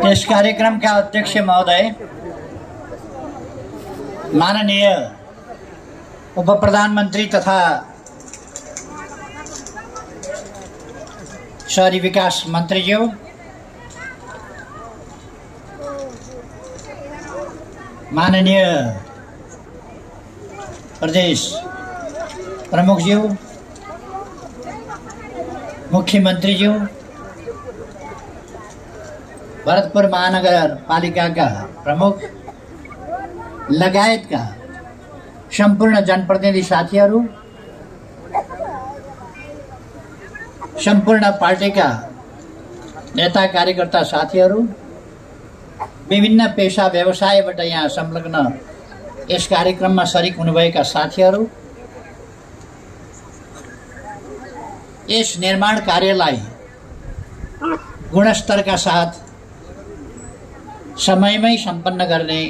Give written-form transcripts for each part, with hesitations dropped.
इस कार्यक्रम का अध्यक्ष महोदय, माननीय उप प्रधानमंत्री तथा शहरी विकास मंत्री जी, माननीय प्रदेश प्रमुख जी, मुख्यमंत्री जी, भरतपुर महानगर पालिका का प्रमुख लगायत का संपूर्ण जनप्रतिनिधि साथीहरू, संपूर्ण पार्टी का नेता कार्यकर्ता साथीहरू, विभिन्न पेशा व्यवसायबाट यहाँ संलग्न इस कार्यक्रममा सरिक हुनुभएका साथीहरू, इस निर्माण कार्यलाई गुणस्तरका साथ समयमै सम्पन्न गर्ने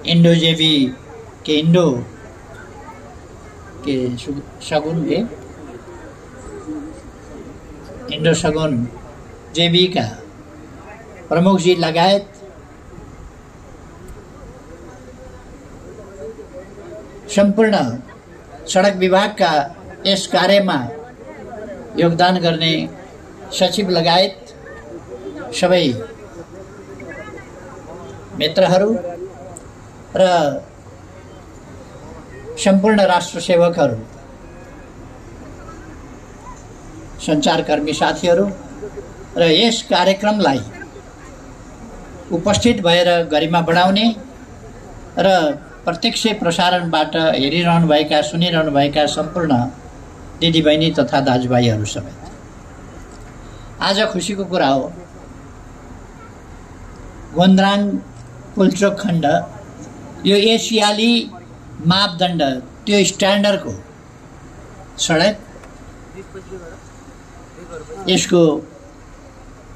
इंडो-जेबी के इंडो सगुन जेबी का प्रमुख जी लगायत संपूर्ण सड़क विभाग का इस कार्यमा योगदान गर्ने सचिव लगायत सबै मित्रहरू र संपूर्ण राष्ट्र सेवकहरू, संचारकर्मी साथीहरू र यस कार्यक्रमलाई उपस्थित भएर गरिमा बढाउने र प्रत्यक्ष प्रसारणबाट हेरिरहनु भएका, सुनिरहनु भएका सम्पूर्ण दिदीबहिनी तथा दाजुभाइहरू समेत, आज खुसीको कुरा हो। गोन्द्राङ पुल्चोक खण्ड यो एसियाली मापदण्ड, त्यो स्ट्यान्डर्डको सडक, यसको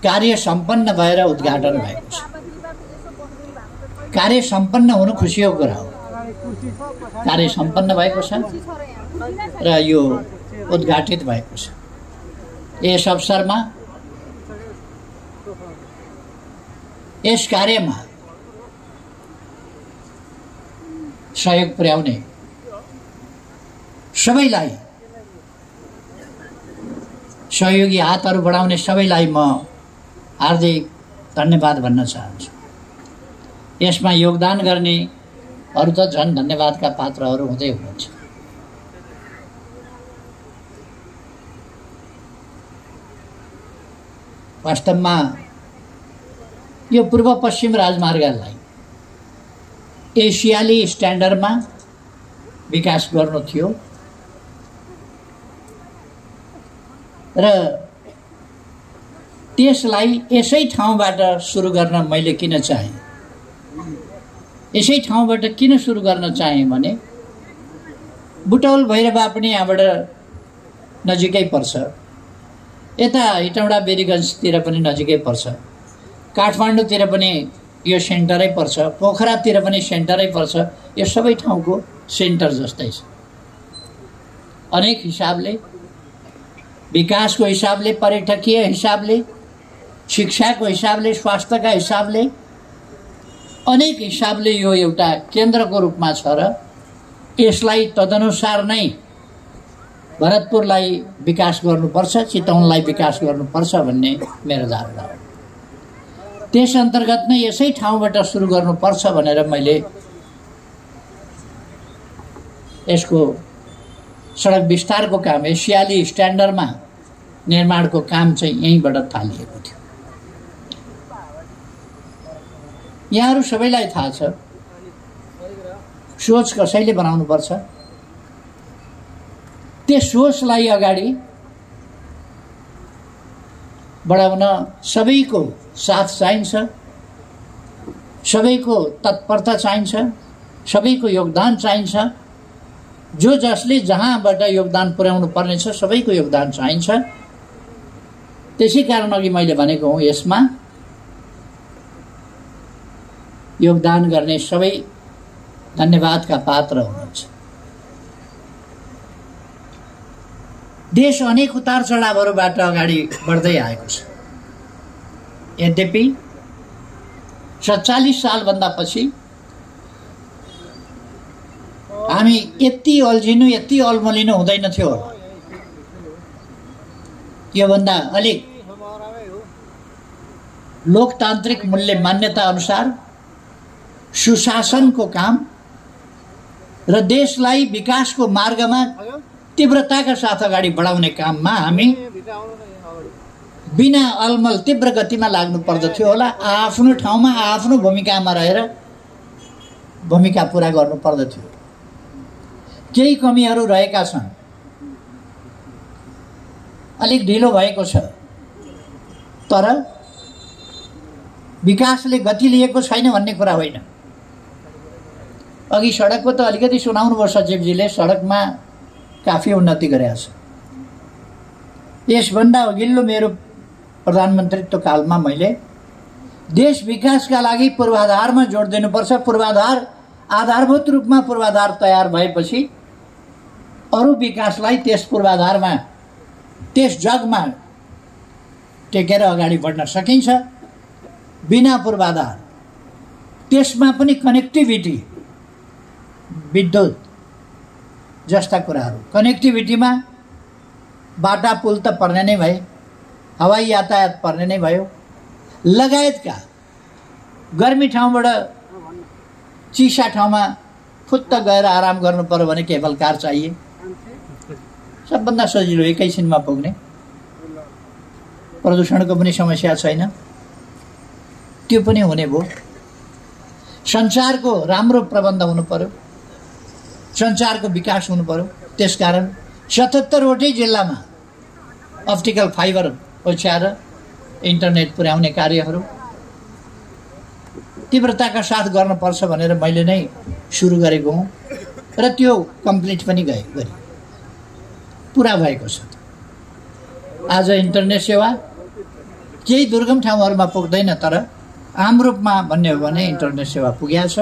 कार्य सम्पन्न भएर उद्घाटन भएको छ। कार्य सम्पन्न हुनु खुसीको कुरा हो। कार्य सम्पन्न भएको छ र यो उद्घाटित भएको छ। यस अवसरमा यस कार्यमा सहयोग पुर्याउने सबैलाई, सहयोगी हातहरू बढाउने सबैलाई म हार्दिक धन्यवाद भन्न चाहन्छु। यसमा योगदान गर्ने अरु त झन् धन्यवादका पात्रहरू हुँदै हुनुहुन्छ। वास्तवमा यो पूर्व पश्चिम राजमार्गलाई एसियाली स्ट्यान्डर्डमा विकास गर्नु थियो र त्यसलाई यसै ठाउँबाट सुरु गर्न मैले किन चाहे, यसै ठाउँबाट किन सुरु गर्न चाहे भने बुटौल भैरवा पनि यहाँबाट नजिकै पर्छ, यता हिटौडा बेरीगञ्जतिर पनि नजिकै पर्छ, काठमाडौँतिर पनि यो सेन्टरै पर्छ, पोखरातिर पनि सेन्टरै पर्छ। यो सबै ठाउँको सेन्टर जस्तै छ। अनेक हिसाबले, विकासको हिसाबले, पर्यटकीय हिसाबले, शिक्षाको हिसाबले, स्वास्थ्यका हिसाबले, अनेक हिसाबले यो एउटा केन्द्रको रूपमा छ र यसलाई तदनुसार नै भरतपुरलाई विकास गर्नुपर्छ, चितवनलाई विकास गर्नुपर्छ भन्ने मेरो धारणा हो। त्यस अन्तर्गत नै यसै ठाउँबाट सुरु गर्नुपर्छ भनेर मैले यसको सडक विस्तारको काम, एसियाली स्ट्यान्डर्डमा निर्माणको काम चाहिँ यहीँबाट थालिएको थियो। यहाँहरू सबैलाई थाहा छ सोच कसैले बनाउनुपर्छ, त्यो सोचलाई अगाडि बढाउन सबैको साथ चाहिन्छ, सबैको तत्परता चाहिन्छ, सबैको योगदान चाहिन्छ। जो जसले जहाँबाट योगदान पुर्याउनु पर्नेछ सबैको योगदान चाहिन्छ। त्यसै कारण अघि मैले भनेको हुँ, यसमा योगदान गर्ने सबै धन्यवादका पात्र हुनुहुन्छ। देश अनेक उतार चढावहरूबाट अगाडि बढ्दै आएको छ। यद्यपि 47 सालभन्दा पछि हामी यति अल्झिनु यति अल्मलिनु हुँदैन थियो होला। योभन्दा अलिक लोकतान्त्रिक मूल्य मान्यता अनुसार सुशासनको काम र देशलाई विकासको मार्गमा तीव्रताका साथ अगाडि बढाउने काममा हामी बिना अलमल तीव्र गतिमा लाग्नु पर्दथ्यो होला। आफ्नो ठाउँमा आफ्नो भूमिकामा रहेर भूमिका पूरा गर्नु पर्दथ्यो। केही कमीहरू रहेका छन्, अलिक ढिलो भएको छ, तर विकासले गति लिएको छैन भन्ने कुरा होइन। अघि सडकको त अलिकति सुनाउनुभयो सचिवजीले, सडकमा काफी उन्नति गरेको छ। यसभन्दा अघिल्लो मेरो प्रधानमन्त्रीत्व कालमा मैले देश विकासका लागि पूर्वाधारमा जोड दिनुपर्छ, पूर्वाधार आधारभूत रूपमा पूर्वाधार तयार भएपछि अरू विकासलाई त्यस पूर्वाधारमा त्यस जगमा टेकेर अगाडि बढ्न सकिन्छ। बिना पूर्वाधार त्यसमा पनि कनेक्टिभिटी, विद्युत जस्ता कुराहरू, कनेक्टिभिटीमा बाटा पुल त पर्ने नै भए, हवाई यातायात पर्ने नै भयो, लगायतका गर्मी ठाउँबाट चिसा ठाउँमा फुत्त गएर आराम गर्नु पर्यो भने केबल कार चाहिए। सबभन्दा सजिलो एकैछिनमा पुग्ने, प्रदूषणको पनि समस्या छैन, त्यो पनि हुने भयो। सञ्चारको राम्रो प्रबन्ध हुनु पर्यो, सञ्चारको विकास हुनु पर्यो। त्यसकारण 77वटै जिल्लामा अप्टिकल फाइबर ओछ्याएर इन्टरनेट पुर्याउने कार्यहरू तीव्रताका साथ गर्नुपर्छ भनेर मैले नै सुरु गरेको हुँ र त्यो कम्प्लिट पनि गरी पुरा भएको छ। आज इन्टरनेट सेवा केही दुर्गम ठाउँहरूमा पुग्दैन, तर आम रूपमा भन्ने हो भने इन्टरनेट सेवा पुगेको छ।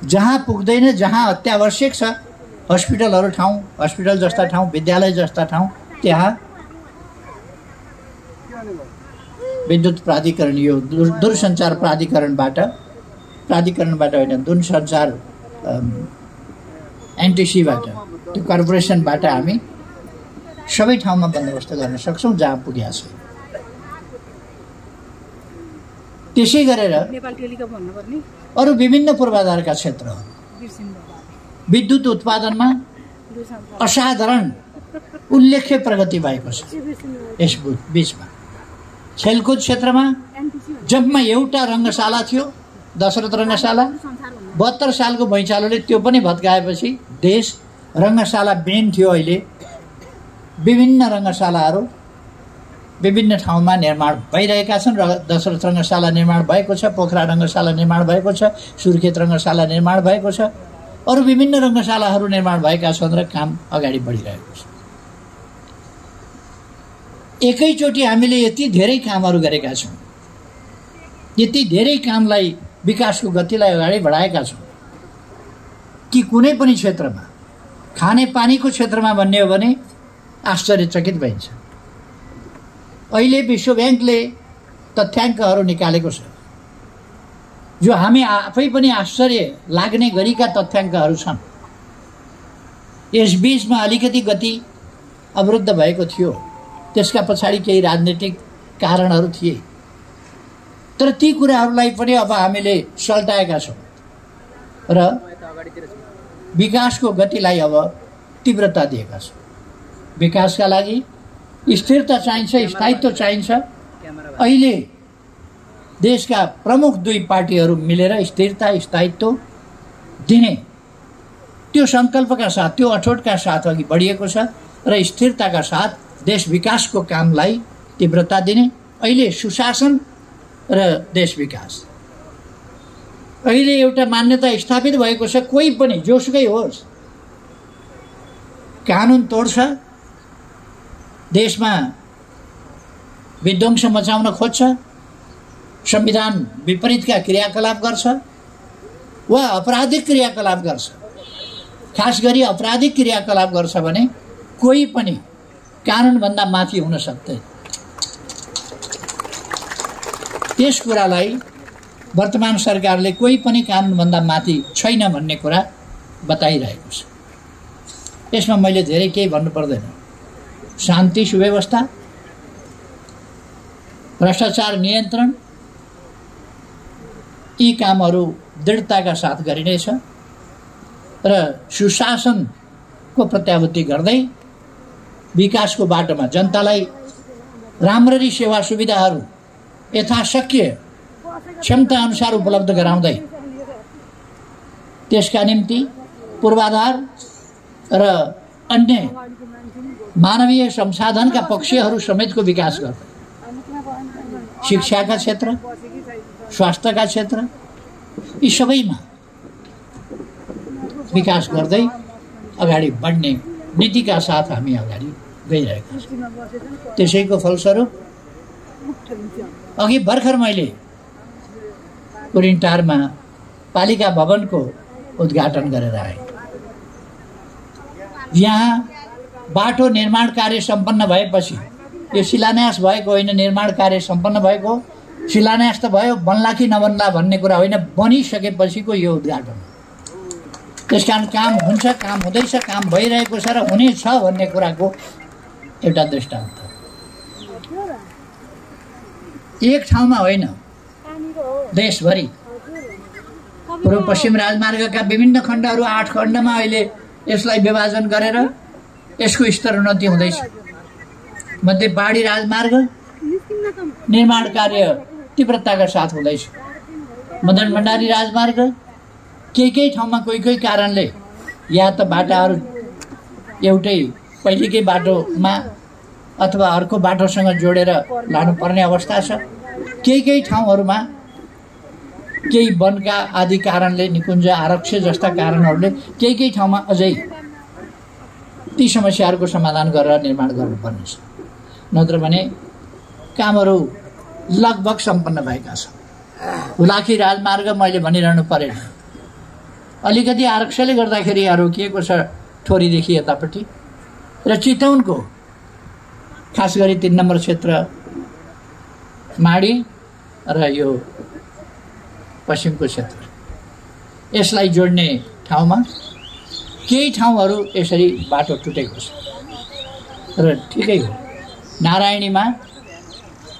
जहाँ पुग्दैन, जहाँ अत्यावश्यक छ, हस्पिटलहरू ठाउँ, हस्पिटल जस्ता ठाउँ, विद्यालय जस्ता ठाउँ, त्यहाँ विद्युत प्राधिकरण, यो दूरसञ्चार प्राधिकरणबाट होइन, दूरसञ्चार एनटिसीबाट, त्यो कर्पोरेसनबाट हामी सबै ठाउँमा बन्दोबस्त गर्न सक्छौँ जहाँ पुगेको छ। त्यसै गरेर अरू विभिन्न पूर्वाधारका क्षेत्रहरू, विद्युत उत्पादनमा असाधारण उल्लेख्य प्रगति भएको छ यस बीचमा। खेलकुद क्षेत्रमा जम्मा एउटा रङ्गशाला थियो, दशरथ रङ्गशाला, 72 सालको भैँचालोले त्यो पनि भत्काएपछि देश रङ्गशाला विहीन थियो। अहिले विभिन्न रङ्गशालाहरू विभिन्न ठाउँमा निर्माण भइरहेका छन् र दशरथ रङ्गशाला निर्माण भएको छ, पोखरा रङ्गशाला निर्माण भएको छ, सुर्खेत रङ्गशाला निर्माण भएको छ, अरू विभिन्न रङ्गशालाहरू निर्माण भएका छन् र काम अगाडि बढिरहेको छ। एकैचोटि हामीले यति धेरै कामहरू गरेका छौँ, यति धेरै कामलाई, विकासको गतिलाई अगाडि बढाएका छौँ कि कुनै पनि क्षेत्रमा, खानेपानीको क्षेत्रमा भन्ने हो भने आश्चर्यचकित भइन्छ। अहिले विश्व ब्याङ्कले तथ्याङ्कहरू निकालेको छ, जो हामी आफै पनि आश्चर्य लाग्ने गरीका तथ्याङ्कहरू छन्। यसबीचमा अलिकति गति अवरुद्ध भएको थियो, त्यसका पछाडि केही राजनीतिक कारणहरू थिए, तर ती कुराहरूलाई पनि अब हामीले सल्टाएका छौँ र विकासको गतिलाई अब तीव्रता दिएका छौँ। विकासका लागि स्थिरता चाहिन्छ, स्थायित्व चाहिन्छ। अहिले देशका प्रमुख दुई पार्टीहरू मिलेर स्थिरता, स्थायित्व दिने त्यो सङ्कल्पका साथ, त्यो अठोटका साथ अघि बढिएको छ र स्थिरताका साथ देश विकासको कामलाई तीव्रता दिने। अहिले सुशासन र देश विकास, अहिले एउटा मान्यता स्थापित भएको छ, कोही पनि जोसुकै होस् कानुन तोड्छ, देशमा विध्वंस मचाउन खोज्छ, संविधान विपरीतका क्रियाकलाप गर्छ वा अपराधिक क्रियाकलाप गर्छ, खास गरी अपराधिक क्रियाकलाप गर्छ भने कोही पनि कानुनभन्दा माथि हुन सक्दैन। त्यस कुरालाई वर्तमान सरकारले कोही पनि कानुनभन्दा माथि छैन भन्ने कुरा बताइरहेको छ। यसमा मैले धेरै केही भन्नु पर्दैन। शान्ति सुव्यवस्था, भ्रष्टाचार नियन्त्रण, यी कामहरू दृढताका साथ गरिनेछ र सुशासनको प्रत्याभूति गर्दै विकासको बाटोमा जनतालाई राम्ररी सेवा सुविधाहरू यथाशक्य क्षमता अनुसार उपलब्ध गराउँदै त्यसका निम्ति पूर्वाधार र अन्य मानवीय संसाधनका पक्षहरू समेतको विकास गर्दै शिक्षाका क्षेत्र, स्वास्थ्यका क्षेत्र, यी सबैमा विकास गर्दै अगाडि बढ्ने नीतिका साथ हामी अगाडि गइरहेका छौँ। त्यसैको फलस्वरूप अघि भर्खर मैले कुरिनटारमा पालिका भवनको उद्घाटन गरेर आएँ। यहाँ बाटो निर्माण कार्य सम्पन्न भएपछि, यो शिलान्यास भएको होइन, निर्माण कार्य सम्पन्न भएको, शिलान्यास त भयो, बन्ला कि नबन्ला भन्ने कुरा होइन, बनिसकेपछिको यो उद्घाटन। त्यसकारण काम हुन्छ, काम हुँदैछ, काम भइरहेको छ र हुनेछ भन्ने कुराको एउटा दृष्टान्त। एक ठाउँमा होइन, देशभरि पूर्व पश्चिम राजमार्गका विभिन्न खण्डहरू 8 खण्डमा अहिले यसलाई विभाजन गरेर यसको स्तरोन्नति हुँदैछ। मध्ये पहाडी राजमार्ग निर्माण कार्य तीव्रताका साथ हुँदैछ। मदन भण्डारी राजमार्ग केही ठाउँमा कोही कारणले या त बाटाहरू एउटै पहिलेकै बाटोमा अथवा अर्को बाटोसँग जोडेर लानुपर्ने अवस्था छ। केही ठाउँहरूमा केही वनका आदि कारणले, निकुञ्ज आरक्ष जस्ता कारणहरूले केही ठाउँमा अझै ती समस्याहरूको समाधान गरेर निर्माण गर्नुपर्ने छ। नत्र भने कामहरू लगभग सम्पन्न भएका छन्। हुलाकी राजमार्ग मैले भनिरहनु परेन, अलिकति आरक्षले गर्दाखेरि यहाँ रोकिएको छ ठोरीदेखि यतापट्टि, र चितवनको खास गरी 3 नम्बर क्षेत्र माडी र यो पश्चिमको क्षेत्र, यसलाई जोड्ने ठाउँमा केही ठाउँहरू यसरी बाटो टुटेको छ र ठिकै हो। नारायणीमा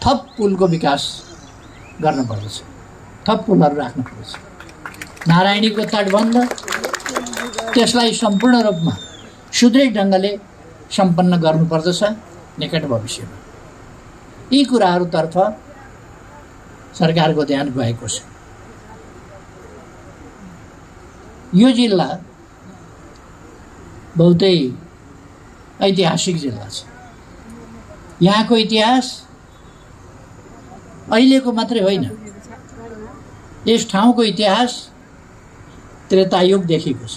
थप पुलको विकास गर्नुपर्दछ, थप पुलहरू राख्नुपर्छ। नारायणीको तटबन्ध त्यसलाई सम्पूर्ण रूपमा सुदृढ ढङ्गले सम्पन्न गर्नुपर्दछ निकट भविष्यमा। यी कुराहरूतर्फ सरकारको ध्यान गएको छ। यो जिल्ला बहुतै ऐतिहासिक जिल्ला छ। यहाँको इतिहास अहिलेको मात्रै होइन, यस ठाउँको इतिहास त्रेतायुगदेखिको छ।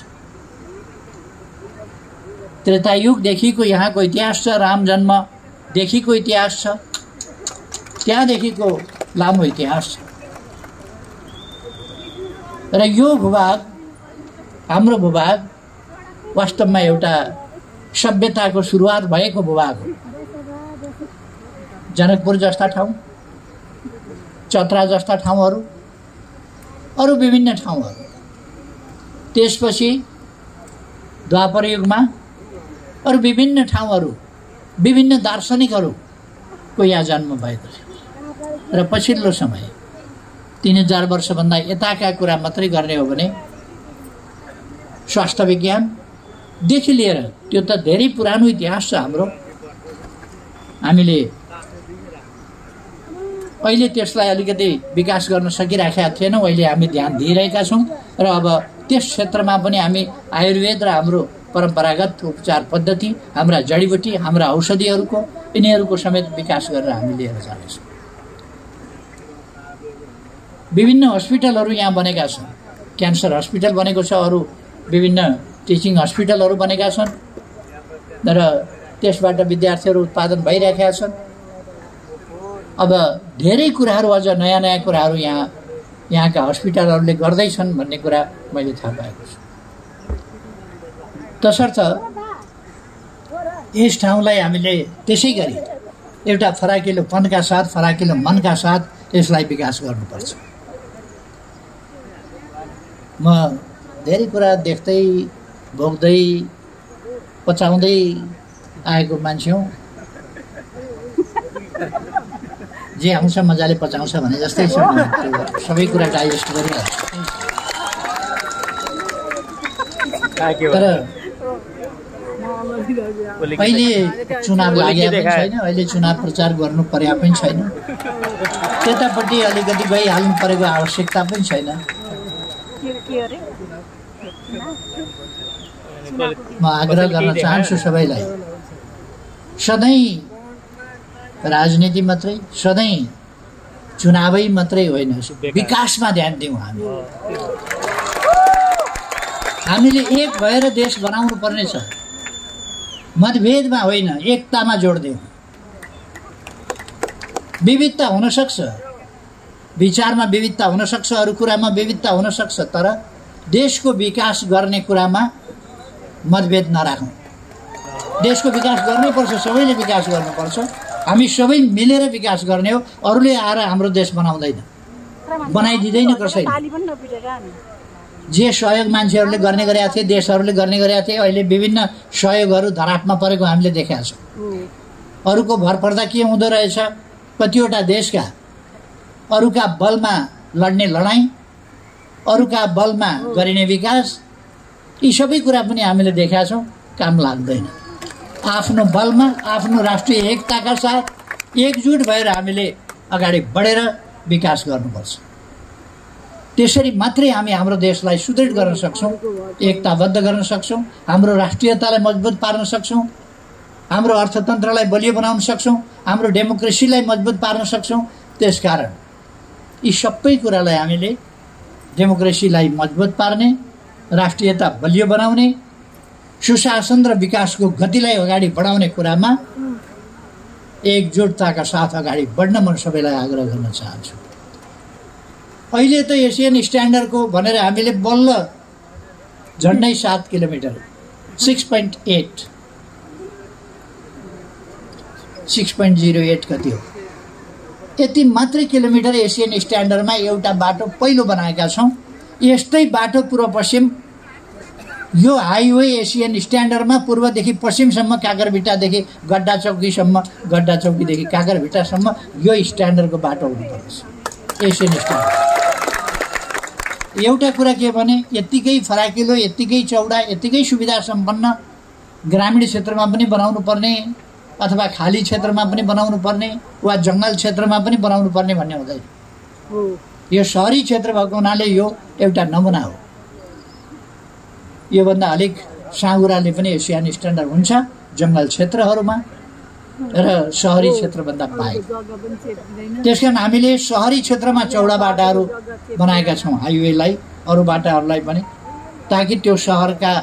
त्रेतायुगदेखिको यहाँको इतिहास छ। राम जन्मदेखिको इतिहास छ, त्यहाँदेखिको लामो इतिहास छ। र यो भूभाग, हाम्रो भूभाग वास्तवमा एउटा सभ्यताको सुरुवात भएको भूभाग हो। जनकपुर जस्ता ठाउँ, चतरा जस्ता ठाउँहरू, अरू विभिन्न ठाउँहरू, त्यसपछि द्वापर युगमा अरू विभिन्न ठाउँहरू, विभिन्न दार्शनिकहरूको यहाँ जन्म भएको छ। र पछिल्लो समय 3000 वर्षभन्दा यताका कुरा मात्रै गर्ने हो भने स्वास्थ्य विज्ञानदेखि लिएर, त्यो त धेरै पुरानो इतिहास छ हाम्रो। हामीले अहिले त्यसलाई अलिकति विकास गर्न सकिराखेका थिएनौँ, अहिले हामी ध्यान दिइरहेका छौँ। र अब त्यस क्षेत्रमा पनि हामी आयुर्वेद र हाम्रो परम्परागत उपचार पद्धति, हाम्रा जडीबुटी, हाम्रा औषधिहरूको, यिनीहरूको समेत विकास गरेर हामी लिएर जानेछौँ। विभिन्न हस्पिटलहरू यहाँ बनेका छन्। क्यान्सर हस्पिटल बनेको छ, अरू विभिन्न टिचिङ हस्पिटलहरू बनेका छन् र त्यसबाट विद्यार्थीहरू उत्पादन भइरहेका छन्। अब धेरै कुराहरू, अझ नयाँ कुराहरू यहाँका हस्पिटलहरूले गर्दैछन् भन्ने कुरा मैले थाहा पाएको छु। तसर्थ यस ठाउँलाई हामीले त्यसै गरी एउटा फराकिलोपनका साथ, फराकिलो मनका साथ यसलाई विकास गर्नुपर्छ। म धेरै कुरा देख्दै भोग्दै पचाउँदै आएको मान्छे हुँ। जे आउँछ मजाले पचाउँछ भने जस्तै छ, सबै कुरा डाइजेस्ट गरिहाल्छु। तर अहिले चुनाव लागेको पनि छैन, अहिले चुनाव प्रचार गर्नु परेको पनि छैन, त्यतापट्टि अलिकति गइहाल्नु परेको आवश्यकता पनि छैन। म आग्रह गर्न चाहन्छु सबैलाई, सधैँ राजनीति मात्रै, सधैँ चुनावै मात्रै होइन, विकासमा ध्यान दिउँ। हामीले एक भएर देश बनाउनु पर्नेछ, मतभेदमा होइन, एकतामा जोड दिउँ। विविधता हुन सक्छ, विचारमा विविधता हुन सक्छ, अरू कुरामा विविधता हुन सक्छ, तर देशको विकास गर्ने कुरामा मतभेद नराखौँ। देशको विकास गर्नैपर्छ, सबैले विकास गर्नुपर्छ, हामी सबै मिलेर विकास गर्ने हो। अरूले आएर हाम्रो देश बनाउँदैन, बनाइदिँदैन कसैले। जे सहयोग मान्छेहरूले गर्ने गरेका थिए, देशहरूले गर्ने गरेका थिए, अहिले विभिन्न सहयोगहरू धरापमा परेको हामीले देखेका छौँ। अरूको भर पर्दा के हुँदो रहेछ, कतिवटा देशका अरूका बलमा लड्ने लडाइँ, अरूका बलमा गरिने विकास, यी सबै कुरा पनि हामीले देखेका छौँ, काम लाग्दैन। आफ्नो बलमा, आफ्नो राष्ट्रिय एकताका साथ एकजुट भएर हामीले अगाडि बढेर विकास गर्नुपर्छ। त्यसरी मात्रै हामी हाम्रो देशलाई सुदृढ गर्न सक्छौँ, एकताबद्ध गर्न सक्छौँ, हाम्रो राष्ट्रियतालाई मजबुत पार्न सक्छौँ, हाम्रो अर्थतन्त्रलाई बलियो बनाउन सक्छौँ, हाम्रो डेमोक्रेसीलाई मजबुत पार्न सक्छौँ। त्यसकारण यी सबै कुरालाई हामीले डेमोक्रेसीलाई मजबुत पार्ने, राष्ट्रियता बलियो बनाउने, सुशासन र विकासको गतिलाई अगाडि बढाउने कुरामा एकजुटताका साथ अगाडि बढ्न म सबैलाई आग्रह गर्न चाहन्छु। अहिले त एसियन स्ट्यान्डर्डको भनेर हामीले बल्ल झन्डै 7 किलोमिटर 6.08 कति हो, यति मात्रै किलोमिटर एसियन स्ट्यान्डर्डमा एउटा बाटो पहिलो बनाएका छौँ। यस्तै बाटो पूर्व पश्चिम, यो हाइवे एसियन स्ट्यान्डर्डमा पूर्वदेखि पश्चिमसम्म, काकरभिट्टादेखि गड्डा चौकीसम्म, गड्डा चौकीदेखि काकरभिट्टासम्म यो स्ट्यान्डर्डको बाटो हुनुपर्छ एसियन स्ट्यान्डर्ड। एउटा कुरा के भने, यत्तिकै फराकिलो, यत्तिकै चौडा, यत्तिकै सुविधा सम्पन्न ग्रामीण क्षेत्रमा पनि बनाउनु पर्ने, अथवा खाली क्षेत्रमा पनि बनाउनु पर्ने, वा जङ्गल क्षेत्रमा पनि बनाउनु पर्ने भन्ने हुँदैन। यो सहरी क्षेत्र भएको हुनाले यो एउटा नमुना हो। योभन्दा अलिक साँगुराले पनि एसियन स्ट्यान्डर्ड हुन्छ जङ्गल क्षेत्रहरूमा र सहरी क्षेत्रभन्दा बाहेक। त्यसकारण हामीले सहरी क्षेत्रमा चौडा बाटाहरू बनाएका छौँ हाइवेलाई, अरू बाटाहरूलाई पनि, ताकि त्यो सहरका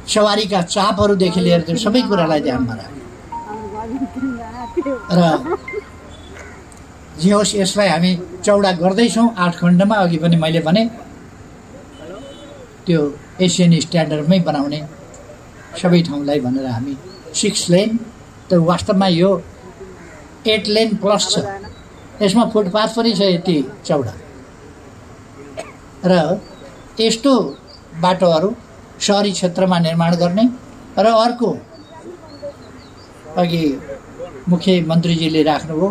सवारीका चापहरूदेखि लिएर त्यो सबै कुरालाई ध्यानमा राख्ने। र जे होस्, यसलाई हामी चौडा गर्दैछौँ 8 खण्डमा। अघि पनि मैले भने त्यो एसियन स्ट्यान्डर्डमै बनाउने सबै ठाउँलाई भनेर हामी 6 लेन, त वास्तवमा यो 8 लेन प्लस छ, यसमा फुटपाथ पनि छ यति चौडा। र यस्तो बाटोहरू सहरी क्षेत्रमा निर्माण गर्ने। र अर्को, अघि मुख्यमन्त्रीजीले राख्नुभयो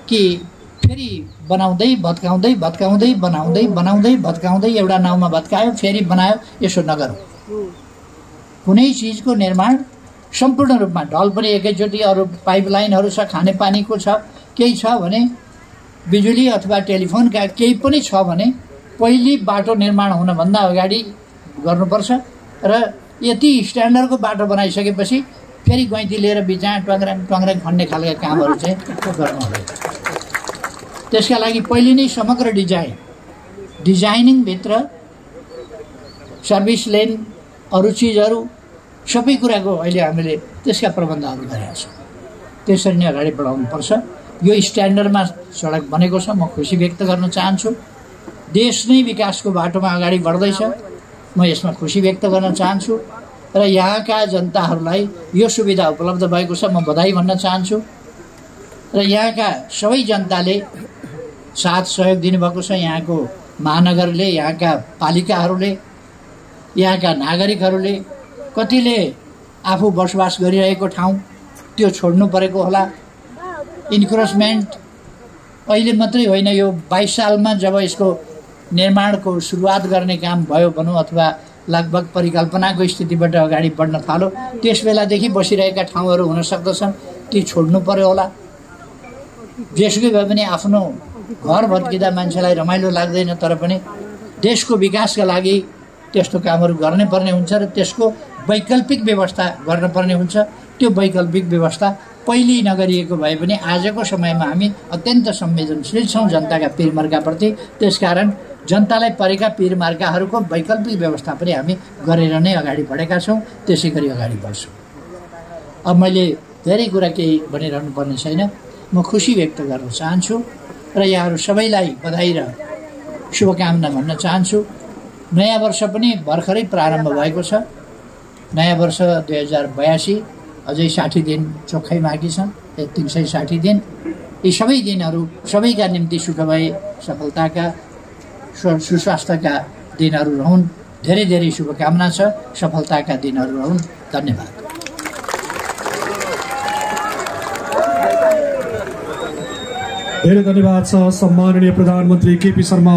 कि फेरि बनाउँदै भत्काउँदै भत्काउँदै बनाउँदै बनाउँदै भत्काउँदै एउटा नाउँमा भत्कायो, फेरि बनायो, यसो नगरौँ। कुनै चिजको निर्माण सम्पूर्ण रूपमा, ढल पनि एकैचोटि, अरू पाइपलाइनहरू छ, खानेपानीको छ, केही छ भने, बिजुली अथवा टेलिफोनका केही पनि छ भने पहिले बाटो निर्माण हुनभन्दा अगाडि गर्नुपर्छ। र यति स्ट्यान्डर्डको बाटो बनाइसकेपछि फेरि गैँती लिएर बिचमा टङ्ग्राङ खन्ने खालका कामहरू चाहिँ गर्नु हुँदैन। त्यसका लागि पहिले नै समग्र डिजाइनिङभित्र सर्भिस लेन, अरू चिजहरू सबै कुराको अहिले हामीले त्यसका प्रबन्धहरू गरेका छौँ। त्यसरी नै अगाडि बढाउनुपर्छ। यो स्ट्यान्डर्डमा सडक बनेको छ, म खुसी व्यक्त गर्न चाहन्छु। देश नै विकासको बाटोमा अगाडि बढ्दैछ, म यसमा खुसी व्यक्त गर्न चाहन्छु। र यहाँका जनताहरूलाई यो सुविधा उपलब्ध भएको छ, म बधाई भन्न चाहन्छु। र यहाँका सबै जनताले साथ सहयोग दिनुभएको छ। यहाँको महानगरले, यहाँका पालिकाहरूले, यहाँका नागरिकहरूले, कतिले आफू बसोबास गरिरहेको ठाउँ त्यो छोड्नु परेको होला। इन्क्रोचमेन्ट अहिले मात्रै होइन, यो 22 सालमा जब यसको निर्माणको सुरुवात गर्ने काम भयो भनौँ अथवा लगभग परिकल्पनाको स्थितिबाट अगाडि बढ्न थाल्यो, त्यस बेलादेखि बसिरहेका ठाउँहरू हुन सक्दछन्, ती छोड्नु पर्यो होला। जेसुकै भए पनि आफ्नो घर भत्किँदा मान्छेलाई रमाइलो लाग्दैन, तर पनि देशको विकासका लागि त्यस्तो कामहरू गर्नै पर्ने हुन्छ र त्यसको वैकल्पिक व्यवस्था गर्नुपर्ने हुन्छ। त्यो वैकल्पिक व्यवस्था पहिले नगरिएको भए पनि आजको समयमा हामी अत्यन्त संवेदनशील छौँ जनताका पिरमर्काप्रति। त्यसकारण जनतालाई परेका पिरमर्काहरूको वैकल्पिक व्यवस्था पनि हामी गरेर नै अगाडि बढेका छौँ, त्यसै गरी अगाडि बढ्छौँ। अब मैले धेरै कुरा केही भनिरहनु पर्ने छैन। म खुसी व्यक्त गर्न चाहन्छु र यहाँहरू सबैलाई बधाई र शुभकामना भन्न चाहन्छु। नयाँ वर्ष पनि भर्खरै प्रारम्भ भएको छ। नयाँ वर्ष 2082, अझै 60 दिन चोखै बाँकी छन्, 360 दिन। यी सबै दिनहरू सबैका निम्ति सुखमय, सफलताका, सुस्वास्थ्यका दिनहरू रहन्। धेरै धेरै शुभकामना छ। सफलताका दिनहरू रहन्। धन्यवाद। धेरै धन्यवाद छ सम्माननीय प्रधानमन्त्री केपी शर्मा।